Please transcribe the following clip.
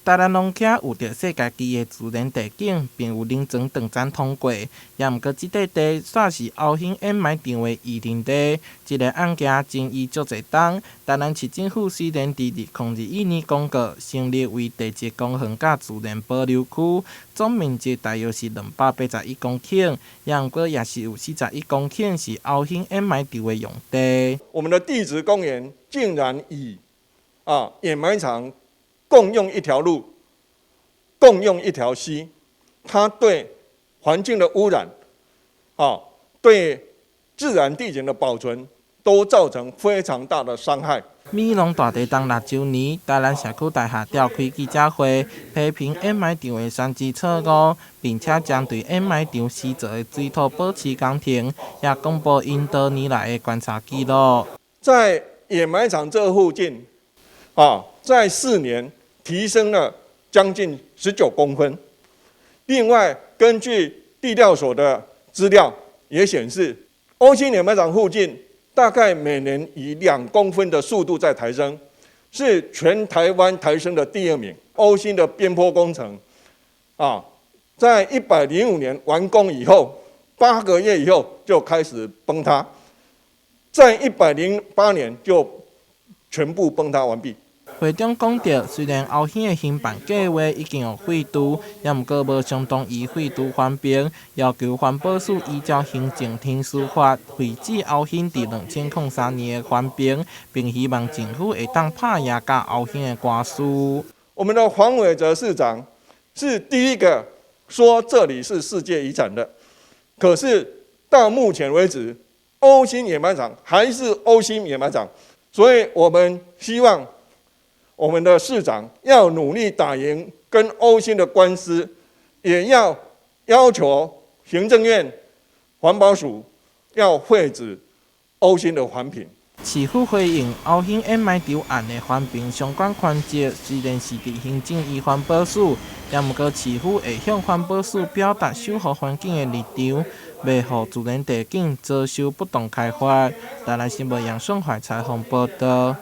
台南農徛有著世界級的自然地景，並有冷泉長棧通過。也毋過，這塊地煞是歐興掩埋場的擬定地。這个案件爭議足濟冬，台南市政府雖然佇2021年公告成立為地質公園佮自然保留區，總面積大約是281公頃，也毋過也是有41公頃是歐興掩埋場的用地。我們的地質公園竟然與掩埋場共用一條路，共用一條溪，它對環境的污染，對自然地景的保存，都造成非常大的傷害。美濃大地動6週年，台南社區大學召開記者會，批評掩埋場的選址錯誤，並且針對掩埋場施做的水土保持工程，也公布𪜶多年來的觀察記錄。在掩埋場這附近，在4年提升了將近19公分。另外，根據地調所的資料也顯示，歐興掩埋場附近大概每年以2公分的速度在抬升，是全台灣抬升的第二名。歐興的邊坡工程，在105年完工以後，8個月以後就開始崩塌，在108年就全部崩塌完畢。會長講著，雖然歐興的興辦計劃已經予廢除，也毋過無相同意廢除環評，要求環保署依照行政程序法廢止歐興佇2003年的環評，並希望政府會當拍贏佮歐興的官司。我們的黃偉哲市長是第一個說這裡是世界遺產的，可是到目前為止，歐興掩埋場還是歐興掩埋場，所以我們希望我們的市長要努力打贏跟歐興的官司，也要要求行政院環保署要廢止歐興的環評。市府回應歐興掩埋場案的環評相關權責雖然是佇行政與環保署，也毋過市府會向環保署表達守護環境的立場，袂予自然地景遭受不當開發。台南新聞楊順懷採訪報導。